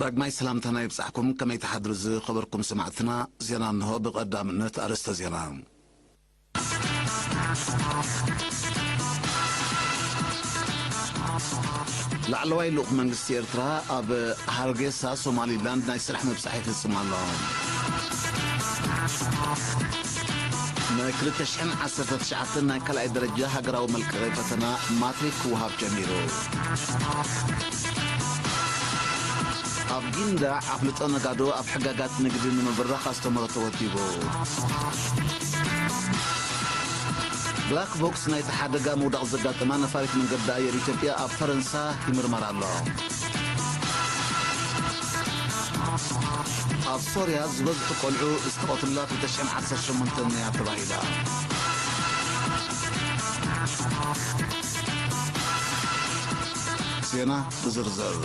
ዳግማይ ሰላምታና ይብጻሕኩም። ከመይ ትሓድሩ ዝኸበርኩም ሰማዕትና? ዜና እንሆ። ብቐዳምነት ኣርእስተ ዜና። ላዕለዋይ ልኡኽ መንግስቲ ኤርትራ ኣብ ሃርጌሳ ሶማሊላንድ ናይ ስራሕ ምብጻሕ ይፍጽም ኣሎ። ናይ ክልተ ሽሕን ዓሰርተ ትሽዓተን ናይ ካልኣይ ደረጃ ሃገራዊ መልቀቒ ፈተና ማትሪክ ክወሃብ ጀሚሩ። ኣብ ጊንዳዕ ኣፍልጦ ነጋዶ ኣብ ሕጋጋት ንግዲ ንምብራኽ ኣስተምህሮ ተወዲቡ። ብላክ ቦክስ ናይቲ ሓደጋ ምውዳቕ ዘጋጠማ ነፋሪት መንገዲ ኣየር ኢትዮጵያ ኣብ ፈረንሳ ይምርመር ኣሎ። ኣብ ሶርያ ዝበዝሑ ቆልዑ ዝተቐትሉላ ክልተ ሽሕን ዓሰርተ ሸሞንተን እያ ተባሂላ። ዜና ብዝርዝር።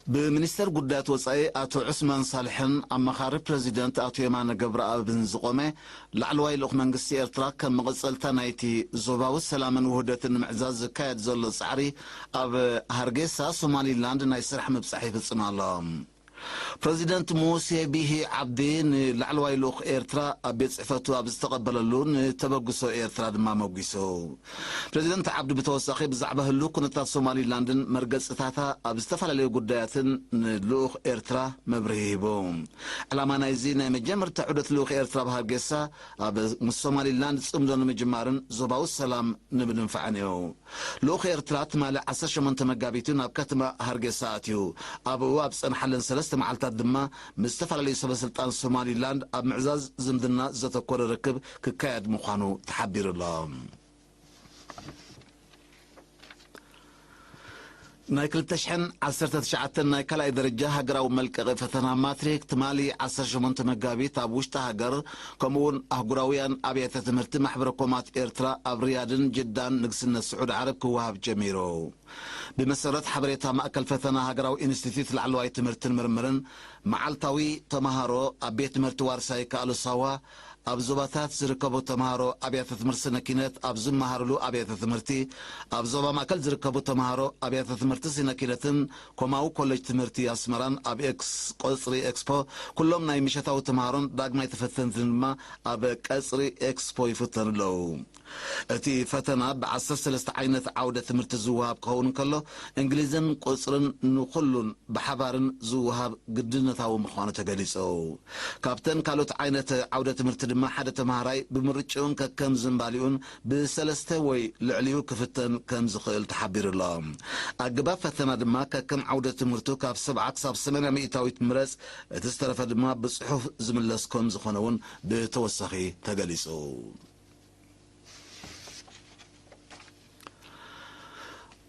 ብሚኒስተር ጉዳያት ወጻኢ ኣቶ ዑስማን ሳልሕን ኣማኻሪ ፕረዚደንት ኣቶ የማነ ገብረኣብን ዝቖመ ላዕለዋይ ልኡኽ መንግስቲ ኤርትራ፣ ከም መቐጸልታ ናይቲ ዞባዊ ሰላምን ውህደትን ንምዕዛዝ ዝካየድ ዘሎ ጻዕሪ፣ ኣብ ሃርጌሳ ሶማሊላንድ ናይ ስራሕ ምብጻሕ ይፍጽም ኣሎ። ፕረዚደንት ሙሴ ቢሂ ዓብዲ ንላዕለዋይ ልኡኽ ኤርትራ ኣብ ቤት ጽሕፈቱ ኣብ ዝተቐበለሉ፣ ንተበግሶ ኤርትራ ድማ መጒሱ። ፕረዚደንት ዓብዲ ብተወሳኺ ብዛዕባ ህሉው ኩነታት ሶማሊላንድን መርገጽታታ ኣብ ዝተፈላለዩ ጉዳያትን ንልኡኽ ኤርትራ መብርሂ ሂቡ። ዕላማ ናይዚ ናይ መጀመርታ ዑደት ልኡኽ ኤርትራ ኣብ ሃርጌሳ፣ ኣብ ምስ ሶማሊላንድ ጽምዶ ንምጅማርን ዞባዊ ሰላም ንምድንፋዕን እዩ። ልኡኽ ኤርትራ ትማሊ ዓሰርተ ሸሞንተ መጋቢት ናብ ከተማ ሃርጌሳ ኣትዩ። ኣብኡ ኣብ ዝጸንሓለን ሰለስተ መዓልታት ድማ ምስ ዝተፈላለዩ ሰበ ስልጣን ሶማሊላንድ ኣብ ምዕዛዝ ዝምድና ዘተኮረ ርክብ ክካየድ ምዃኑ ተሓቢሩ ኣሎ። ናይ ክልተ ሽሕን ዓሰርተ ትሽዓተን ናይ ካልኣይ ደረጃ ሃገራዊ መልቀቒ ፈተና ማትሪክ ትማሊ ዓሰርተ ሸሞንተ መጋቢት ኣብ ውሽጢ ሃገር፣ ከምኡውን ኣህጉራውያን ኣብያተ ትምህርቲ ማሕበረ ኮማት ኤርትራ ኣብ ሪያድን ጅዳን ንግስነት ስዑድ ዓረብ ክወሃብ ጀሚሩ። ብመሰረት ሓበሬታ ማእከል ፈተና ሃገራዊ ኢንስቲትዩት ላዕለዋይ ትምህርትን ምርምርን፣ መዓልታዊ ተመሃሮ ኣብ ቤት ትምህርቲ ዋርሳይ ከኣሉ ሳዋ፣ ኣብ ዞባታት ዝርከቡ ተመሃሮ ኣብያተ ትምህርቲ ስነ ኪነት ኣብ ዝመሃርሉ ኣብያተ ትምህርቲ፣ ኣብ ዞባ ማእከል ዝርከቡ ተመሃሮ ኣብያተ ትምህርቲ ስነ ኪነትን ኮማዊ ኮሌጅ ትምህርቲ ኣስመራን ኣብ ኤክስ-፣ ቀጽሪ ኤክስፖ፣ ኩሎም ናይ ምሸታዊ ተመሃሮን ዳግማይ ተፈተንትን ድማ ኣብ ቀጽሪ ኤክስፖ ይፍተኑ ኣለዉ። እቲ ፈተና ብዓሰርተ ሰለስተ ዓይነት ዓውደ ትምህርቲ ዝወሃብ ክኸውን እንከሎ፣ እንግሊዝን ቁጽርን ንኹሉን ብሓባርን ዝወሃብ ግድነታዊ ምዃኑ ተገሊጹ። ካብተን ካልኦት ዓይነት ዓውደ ትምህርቲ ድማ ሓደ ተመሃራይ ብምርጭኡን ከከም ዝንባሊኡን ብሰለስተ ወይ ልዕሊኡ ክፍተን ከም ዝኽእል ተሓቢሩ ኣሎ። ኣገባብ ፈተና ድማ ከከም ዓውደ ትምህርቱ ካብ ሰብዓ ክሳብ ሰማንያ ሚእታዊት ምረጽ፣ እቲ ዝተረፈ ድማ ብጽሑፍ ዝምለስ ከም ዝኾነ እውን ብተወሳኺ ተገሊጹ።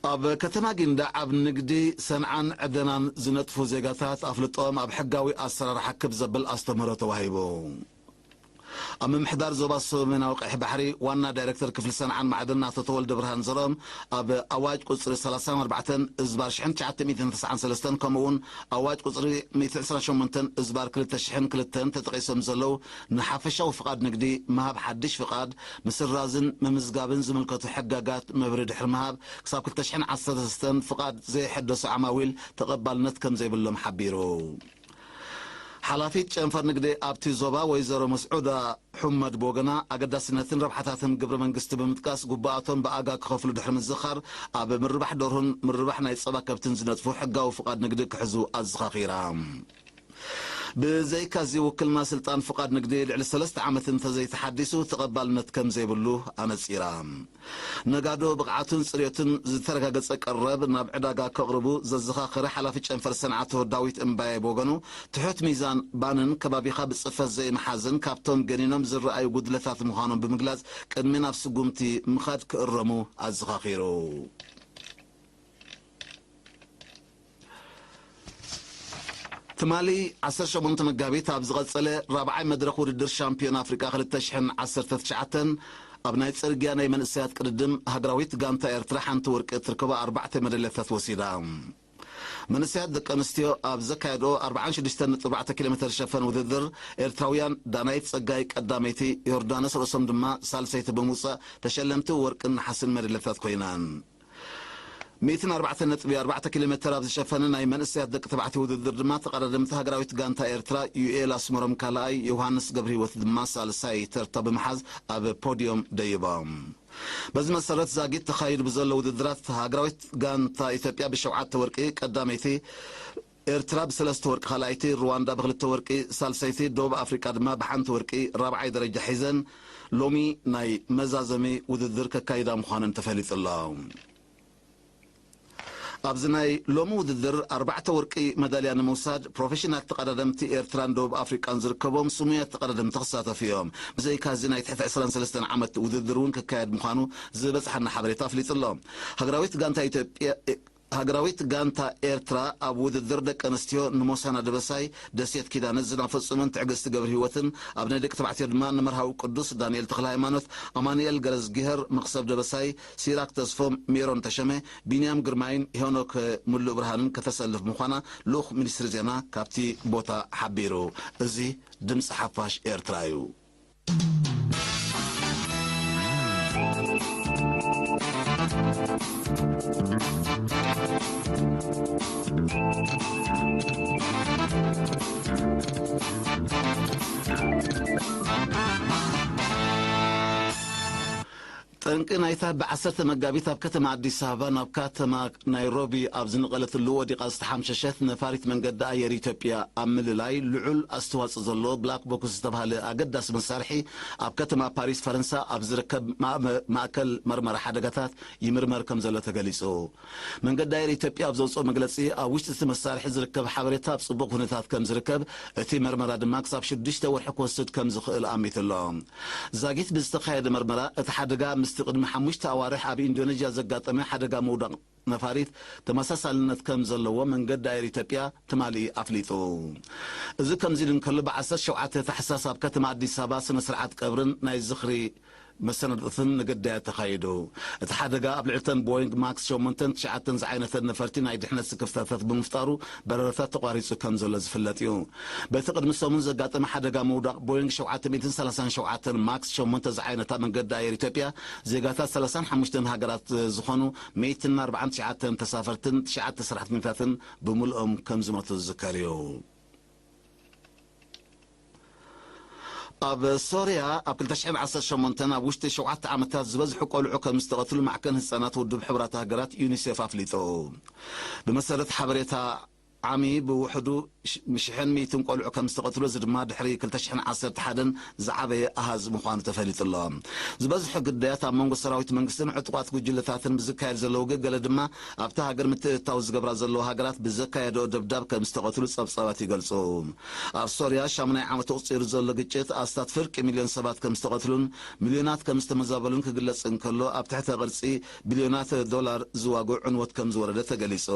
ኣብ ከተማ ጊንዳዕ ኣብ ንግዲ ሰንዓን ዕደናን ዝነጥፉ ዜጋታት ኣፍልጦም ኣብ ሕጋዊ ኣሰራርሓ ክብ ዘብል ኣስተምህሮ ተዋሂቡ። ኣብ ምምሕዳር ዞባ ሰሜናዊ ቀይሕ ባሕሪ ዋና ዳይሬክተር ክፍሊ ሰንዓን ማዕድን ኣቶ ተወልደ ብርሃን ዘርኦም፣ ኣብ ኣዋጅ ቁጽሪ ሰላሳን ኣርባዕተን እዝባር ሽሕን ትሽዓተ ሚእትን ተስዓን ሰለስተን፣ ከምኡ እውን ኣዋጅ ቁጽሪ ሚእቲ ዕስራን ሸሞንተን እዝባር ክልተ ሽሕን ክልተን ተጠቒሶም ዘለዉ ንሓፈሻዊ ፍቓድ ንግዲ ምሃብ ሓድሽ ፍቓድ፣ ምስራዝን ምምዝጋብን ዝምልከቱ ሕጋጋት መብርሂ ድሕሪ ምሃብ፣ ክሳብ ክልተ ሽሕን ዓሰርተ ሰለስተን ፍቓድ ዘየሐደሱ ዓማዊል ተቐባልነት ከም ዘይብሎም ሓቢሩ። ሓላፊት ጨንፈር ንግዲ ኣብቲ ዞባ ወይዘሮ መስዑዳ ሑመድ ብወገና፣ ኣገዳስነትን ረብሓታትን ግብሪ መንግስቲ ብምጥቃስ፣ ግቡኣቶም ብኣጋ ክኸፍሉ ድሕሪ ምዝኻር፣ ኣብ ምርባሕ ደርሁን ምርባሕ ናይ ጸባ ከብትን ዝነጥፉ ሕጋዊ ፍቓድ ንግዲ ክሕዙ ኣዘኻኺራ። ብዘይካዚ ውክልና ስልጣን ፍቓድ ንግዲ ልዕሊ ሰለስተ ዓመት እንተዘይተሓዲሱ ተቐባልነት ከም ዘይብሉ ኣነጺራ። ነጋዶ ብቕዓቱን ጽሬቱን ዝተረጋገጸ ቀረብ ናብ ዕዳጋ ከቕርቡ ዘዘኻኸረ ሓላፊ ጨንፈር ሰንዓ ኣቶ ዳዊት እምባየ ብወገኑ፣ ትሑት ሚዛን ባንን ከባቢኻ ብጽፈት ዘይምሓዝን ካብቶም ገኒኖም ዝረኣዩ ጉድለታት ምዃኖም ብምግላጽ፣ ቅድሚ ናብ ስጉምቲ ምኻድ ክእረሙ ኣዘኻኺሩ። ትማሊ ዓሰርተ ሸሞንተ መጋቢት ኣብ ዝቐጸለ ራብዓይ መድረኽ ውድድር ሻምፒዮን ኣፍሪቃ ክልተ ሽሕን ዓሰርተ ትሽዓተን፣ ኣብ ናይ ጽርግያ ናይ መንእሰያት ቅድድም፣ ሃገራዊት ጋንታ ኤርትራ ሓንቲ ወርቂ እትርከቦ ኣርባዕተ መደልያታት ወሲዳ። መንእሰያት ደቂ ኣንስትዮ ኣብ ዘካየድኦ ኣርባዓን ሽዱሽተን ነጥቢ ኣርባዕተ ኪሎ ሜተር ሸፈን ውድድር፣ ኤርትራውያን ዳናይት ጸጋይ ቀዳመይቲ፣ ዮርዳኖስ ርእሶም ድማ ሳልሰይቲ ብምውጻእ፣ ተሸለምቲ ወርቅን ነሓስን መደልያታት ኮይነን። ሚእትን ኣርባዕተን ነጥቢ ኣርባዕተ ኪሎ ሜተር ኣብ ዝሸፈነ ናይ መንእሰያት ደቂ ተባዕትዮ ውድድር ድማ ተቐዳደምቲ ሃገራዊት ጋንታ ኤርትራ ዩኤል ኣስመሮም ካልኣይ፣ ዮሃንስ ገብረህይወት ድማ ሳልሳይ ተርታ ብምሓዝ ኣብ ፖድዮም ደይቦም። በዚ መሰረት ዛጊት ተኻይዱ ብዘሎ ውድድራት ሃገራዊት ጋንታ ኢትዮጵያ ብሸውዓተ ወርቂ ቀዳመይቲ፣ ኤርትራ ብሰለስተ ወርቂ ካልኣይቲ፣ ሩዋንዳ ብክልተ ወርቂ ሳልሰይቲ፣ ደቡብ ኣፍሪቃ ድማ ብሓንቲ ወርቂ ራብዓይ ደረጃ ሒዘን ሎሚ ናይ መዛዘሚ ውድድር ከካይዳ ምዃነን ተፈሊጡ ኣሎ። ኣብዚ ናይ ሎሚ ውድድር ኣርባዕተ ወርቂ መዳልያ ንምውሳድ ፕሮፌሽናል ተቐዳደምቲ ኤርትራን ደቡብ ኣፍሪቃን ዝርከቦም ስሙያት ተቐዳደምቲ ክሳተፉ እዮም። ብዘይካ እዚ ናይ ትሕቲ ዕስራን ሰለስተን ዓመት ውድድር እውን ክካየድ ምዃኑ ዝበጽሓና ሓበሬታ ኣፍሊጡ ኣሎ። ሃገራዊት ጋንታ ኢትዮጵያ ሃገራዊት ጋንታ ኤርትራ ኣብ ውድድር ደቂ ኣንስትዮ ንሞሳና ደበሳይ፣ ደሴት ኪዳነ ዝናፈጹምን ትዕግስቲ ገብረ ህይወትን፣ ኣብ ናይ ደቂ ተባዕትዮ ድማ ንመርሃዊ ቅዱስ ዳንኤል ተኽለ ሃይማኖት፣ ኣማኑኤል ገረዝጊሄር፣ መኽሰብ ደበሳይ፣ ሲራክ ተስፎም፣ ሜሮን ተሸመ፣ ቢንያም ግርማይን ሄኖክ ሙሉእ ብርሃንን ከተሰልፍ ምዃና ልኡኽ ሚኒስትሪ ዜና ካብቲ ቦታ ሓቢሩ። እዚ ድምፂ ሓፋሽ ኤርትራ እዩ። ጠንቂ ናይታ ብዓሰርተ መጋቢት ኣብ ከተማ ኣዲስ ኣበባ ናብ ከተማ ናይሮቢ ኣብ ዝነቐለትሉ ወዲቓ ዝተሓምሸሸት ነፋሪት መንገዲ ኣየር ኢትዮጵያ ኣብ ምልላይ ልዑል ኣስተዋፅኦ ዘለዎ ብላክ ቦክስ ዝተባህለ ኣገዳሲ መሳርሒ ኣብ ከተማ ፓሪስ ፈረንሳ ኣብ ዝርከብ ማእመ-፣ ማእከል መርመራ ሓደጋታት ይምርመር ከም ዘሎ ተገሊጹ። መንገዲ ኣየር ኢትዮጵያ ኣብ ዘውፅኦ መግለፂ፣ ኣብ ውሽጢ እቲ መሳርሒ ዝርከብ ሓበሬታ ኣብ ፅቡቕ ኩነታት ከም ዝርከብ፣ እቲ መርመራ ድማ ክሳብ ሽዱሽተ ወርሒ ክወስድ ከም ዝኽእል ኣሚቱ ኣሎ። ዛጊት ብዝተኻየደ መርመራ፣ እቲ ሓደጋ ምስቲ ቅድሚ ሓሙሽተ ኣዋርሕ ኣብ ኢንዶኔዥያ ዘጋጠመ ሓደጋ ምውዳቕ ነፋሪት ተመሳሳልነት ከም ዘለዎ መንገዲ ኣየር ኢትዮጵያ ትማሊ ኣፍሊጡ። እዚ ከምዚ ኢሉ እንከሎ፣ ብ ዓሰርተ ሸውዓተ ታሕሳስ ኣብ ከተማ ኣዲስ ኣበባ ስነ ስርዓት ቀብርን ናይ ዝኽሪ መሰናድኦትን ንግዳያት ተኻይዱ። እቲ ሓደጋ ኣብ ልዕሊ እተን ቦይንግ ማክስ ሸሞንተን ትሽዓተን ዝዓይነተን ነፈርቲ ናይ ድሕነት ስክፍታታት ብምፍጣሩ በረራታት ተቋሪጹ ከም ዘሎ ዝፍለጥ እዩ። በቲ ቅድሚ ሰሙን ዘጋጠመ ሓደጋ ምውዳቕ ቦይንግ ሸውዓተ ሚእትን ሰላሳን ሸውዓተን ማክስ ሸሞንተ ዝዓይነታ መንገዲ ኣየር ኢትዮጵያ ዜጋታት ሰላሳን ሓሙሽተን ሃገራት ዝኾኑ ሚእትን ኣርባዓን ትሽዓተን ተሳፈርትን ትሽዓተ ሰራሕተኛታትን ብምልኦም ከም ዝሞቱ ዝዝከር እዩ። ኣብ ሶርያ ኣብ ክልተ ሽሕን ዓሰርተ ሸሞንተን ኣብ ውሽጢ ሸውዓተ ዓመታት ዝበዝሑ ቆልዑ ከም ዝተቐትሉ ማዕከን ህጻናት ውድብ ሕቡራት ሃገራት ዩኒሴፍ ኣፍሊጡ። ብመሰረት ሓበሬታ ዓሚ ብውሕዱ ሽ-፣ ሽሕን ሚእትን ቆልዑ ከም ዝተቐትሉ፣ እዚ ድማ ድሕሪ ክልተ ሽሕን ዓሰርተ ሓደን ዝዓበየ ኣሃዝ ምዃኑ ተፈሊጡ ኣሎ። ዝበዝሑ ግዳያት ኣብ መንጎ ሰራዊት መንግስትን ዕጡቓት ጉጅለታትን ብዝካየድ ዘሎ ውግእ፣ ገለ ድማ ኣብታ ሃገር ምትእትታው ዝገብራ ዘለዋ ሃገራት ብዘካየደኦ ደብዳብ ከም ዝተቐትሉ ጸብጻባት ይገልጹ። ኣብ ሶርያ ሻሙናይ ዓመቱ ኣቑጺሩ ዘሎ ግጭት ኣስታት ፍርቂ ሚልዮን ሰባት ከም ዝተቐትሉን ሚልዮናት ከም ዝተመዛበሉን ክግለጽ እንከሎ፣ ኣብ ትሕተ ቅርጺ ቢልዮናት ዶላር ዝዋግኡ ዕንወት ከም ዝወረደ ተገሊጹ።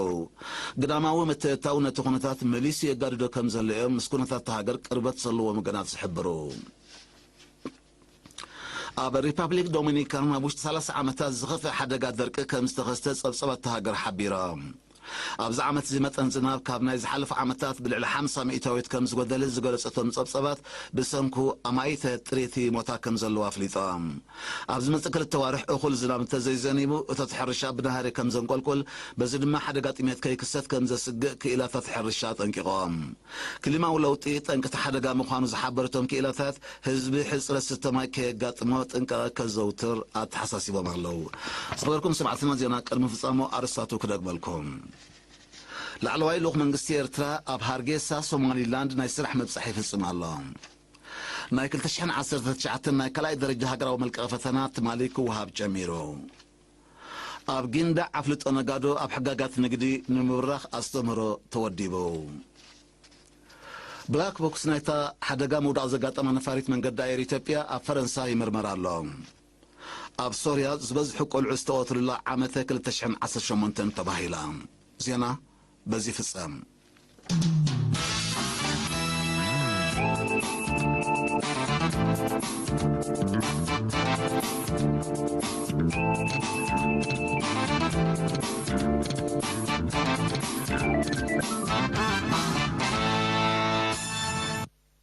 ግዳማዊ ምትእትታው ነቲ ኩነታት መሊሱ የጋድዶ ከም ዘሎ እዮም ምስ ኩነታት እታ ሃገር ቅርበት ዘለዎም ወገናት ዝሕብሩ። ኣብ ሪፓብሊክ ዶሚኒካን ኣብ ውሽጢ ሰላሳ ዓመታት ዝኸፍአ ሓደጋ ደርቂ ከም ዝተኸስተ ጸብጸባት እታ ሃገር ሓቢሮም። ኣብዚ ዓመት እዚ መጠን ዝናብ ካብ ናይ ዝሓለፉ ዓመታት ብልዕሊ ሓምሳ ሚእታዊት ከም ዝጎደለ ዝገለጸ እቶም ጸብጸባት፣ ብሰንኩ ኣማኢተ ጥሪቲ ሞታ ከም ዘለዋ ኣፍሊጦም። ኣብ ዝመጽእ ክልተ ዋርሕ እኹል ዝናብ እንተዘይዘኒቡ፣ እቶት ሕርሻ ብናህሪ ከም ዘንቆልቁል፣ በዚ ድማ ሓደጋ ጥሜት ከይክሰት ከም ዘስግእ ክኢላታት ሕርሻ ኣጠንቂቖም። ክሊማዊ ለውጢ ጠንቅቲ ሓደጋ ምዃኑ ዝሓበሩ እቶም ክኢላታት፣ ህዝቢ ሕጽረት ስተ ማይ ከየጋጥሞ ጥንቃቐ ከዘውትር ኣተሓሳሲቦም ኣለዉ። ዝኸበርኩም ሰማዕትና፣ ዜና ቅድሚ ፍጻሞ ኣርስታቱ ክደግመልኩም። ላዕለዋይ ልኡኽ መንግስቲ ኤርትራ ኣብ ሃርጌሳ ሶማሊላንድ ናይ ስራሕ ምብጻሕ ይፍጽም ኣሎ። ናይ ክልተ ሽሕን ዓሰርተ ትሽዓተን ናይ ካልኣይ ደረጃ ሃገራዊ መልቀቒ ፈተና ትማሊ ክወሃብ ጀሚሩ። ኣብ ጊንዳዕ ኣፍልጦ ነጋዶ ኣብ ሕጋጋት ንግዲ ንምብራኽ ኣስተምህሮ ተወዲቡ። ብላክ ቦክስ ናይታ ሓደጋ ምውዳቕ ዘጋጠማ ነፋሪት መንገዲ ኣየር ኢትዮጵያ ኣብ ፈረንሳ ይምርመር ኣሎ። ኣብ ሶርያ ዝበዝሑ ቆልዑ ዝተቐትሉላ ዓመተ ክልተ ሽሕን ዓሰርተ ሸሞንተን ተባሂላ። ዜና በዚ ፍጸም።